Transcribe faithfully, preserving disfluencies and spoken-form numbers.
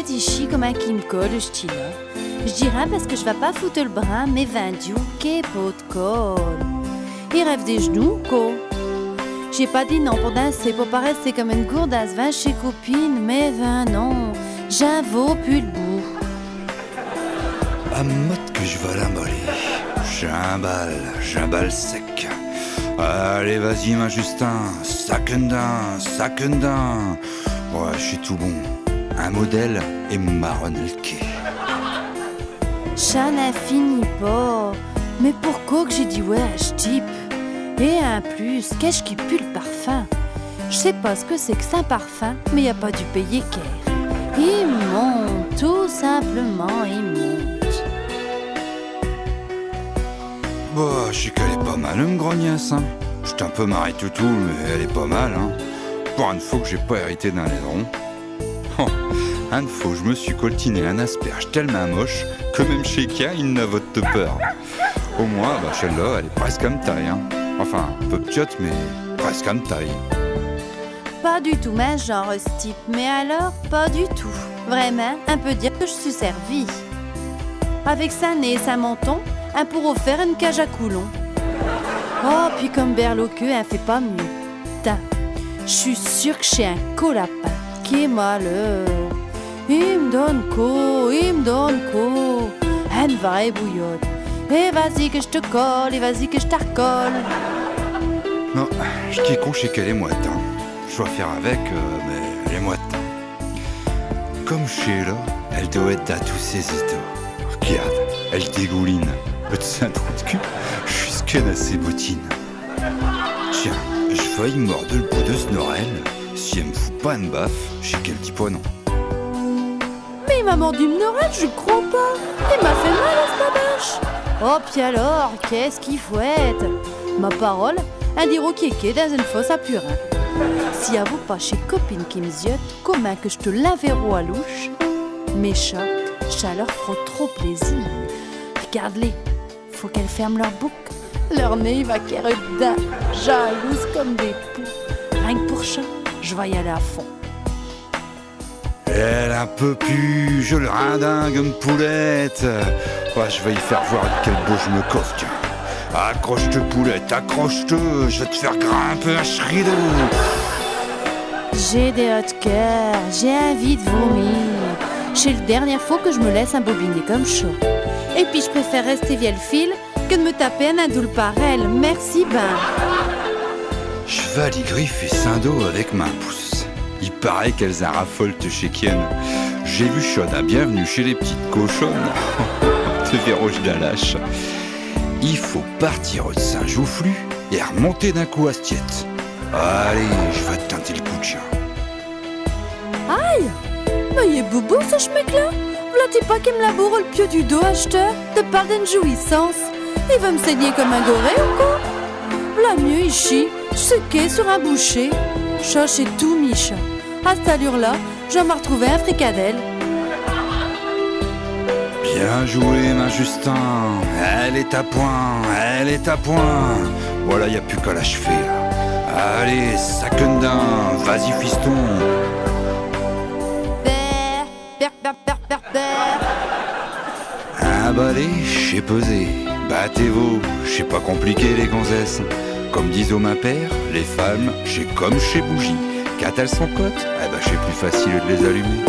Ichi comme un qui m'colle, ch'ti-là. J'dis rin parce que j'vas pas foute l'brin, mais vindiou, qué pot d'colle. I rêve des genoux, quoi. J'ai pas dit non pour danser, pour pas rester comme eune gourdasse d'vant chés copines, mais vindiou, j'in vos pus l'bout. À mode que j'vas l'imballer. J'imballe, j'imballe sec. Allez, vas-y, min Justin, saque eud'dins, saque eud'dins. Ouais, j'sus tout bon. Un modèle et m'marronne l'qué. Cha n'in finit pas. Mais pourquo que j'ai dit ouais à ch'type ? Et in plus, qu'est-ce qui pue l'parfum ? J'sais pas ch'que ch'est que ch'parfum, mais i a pas dû payer quer. I monte, tout simplemint, i monte. Bah, j'sais qu'alle est pas mal, m'grognasse, hein. J'sus un peu maré toutou, mais alle est pas mal, hein. Pour eune fos que j'ai pas hérité d'un laidron. Oh, eune fos, j'me sus coltiné eune asperge tellemint moche que même chés quiens, i n'avottent peur. Au moins, bah, chelle-là, alle est presque à m'taille, hein. Enfin, un peu p'tiote, mais presque à m'taille. Pas du tout min genre, ch'type, mais alors, pas du tout. Vraimint, in peut dire que j'sus servie. Avec sin nez et sin minton, in pourrot faire eune cage à coulons. Oh, pis comme berloqueux, in fait pas mieux. Tin, j'sus sûr que ch'est un colapin. Qué malheur. I m'donne co, i m'donne co. Eune vraie bouillotte. Et vas-y que j'te colle, et vas-y que j't'arcolle. Non, ch'qui est con, ch'est qu'alle est moite, hein. J'vas faire avec, euh, mais alle est moite. Comme ch'est là, alle dot ête dins tous ses états. Argarde, alle dégouline, de sin trou d'cul jusque dins ses bottines. Tiens, j'vas li morde l'bout de s'n orelle. Si alle m'fout pas eune baffe, ch'est qu'alle dit pas non. Mais i m'a mordu m'n orelle, j'cros pas. I m'a fait mal, ch'babache. Oh, pis alors, qu'est-ce qu'i fouette ? Ma parole, in dirot qu'i quait dins eune fosse à purin. Si i avot pas chés copines qui m'ziottent, commint que j'te l'inverros à l'ouche ? Mais cha, cha leu f'rot trop plaisir. Argarde-les, faut qu'alle ferme leu bouque. Leu nez i va quère eud'dins, jalouses comme des poux. Rien qu'pour cha, j'vas y aller à fond. Alle in peut pus, j'l'rinds dingue, m'poulette. Ouais, j'vas li faire vir de quel bos j'me cauffe, tiens. Accroche-te, poulette, accroche-te, j'vas t'faire grimper à ch'rideau. J'ai des hauts d'cœur, j'ai invie d'vomir. Ch'est l'dernière fos que j'me laisse imbobiner comme cha. Et pis j'préfère rester vielle fille que d'me taper un indoule parel. Merci ben. J'vas li griffer sin dos avec min pouce. I paraît qu'alles in raffolent, chés quiennes. J'ai vu cha dins Bienvenue chez les petites cochonnes. Te verrouilles d'un lâche. I faut partir de sin joufflu et armonter d'un coup à s'tiête. Allez, j'vas tinter l'coup d'chien. Aïe ! Mais il est bobo, ch'mec-là. V'là-ti pas qu'i m'laboure l'pieu du dos, achteure ? Te parles d'eune jouissance. I veut m'saigner comme un goret ou quoi ? V'là mieux ichi, sequé sur un boucher. Cha, ch'est tout mi, cha. À ch't allure-là, j'vas m'artrouver in fricadelle. Bien joué, min Justin. Alle est à point, alle est à point. Voilà, y a pus qu'à l'achever, là. Allez, saque eud'dins, vas-y, fiston. Ber, ber, ber, ber, ber, ber. Imballé, ch'est pesé. Battez-vous, ch'est pas compliqué, les gonzesses. Comme disot min père, les femmes, ch'est comme chés bougies. Quand alles sont cotes, eh ben, ch'est pus facile de les allumer.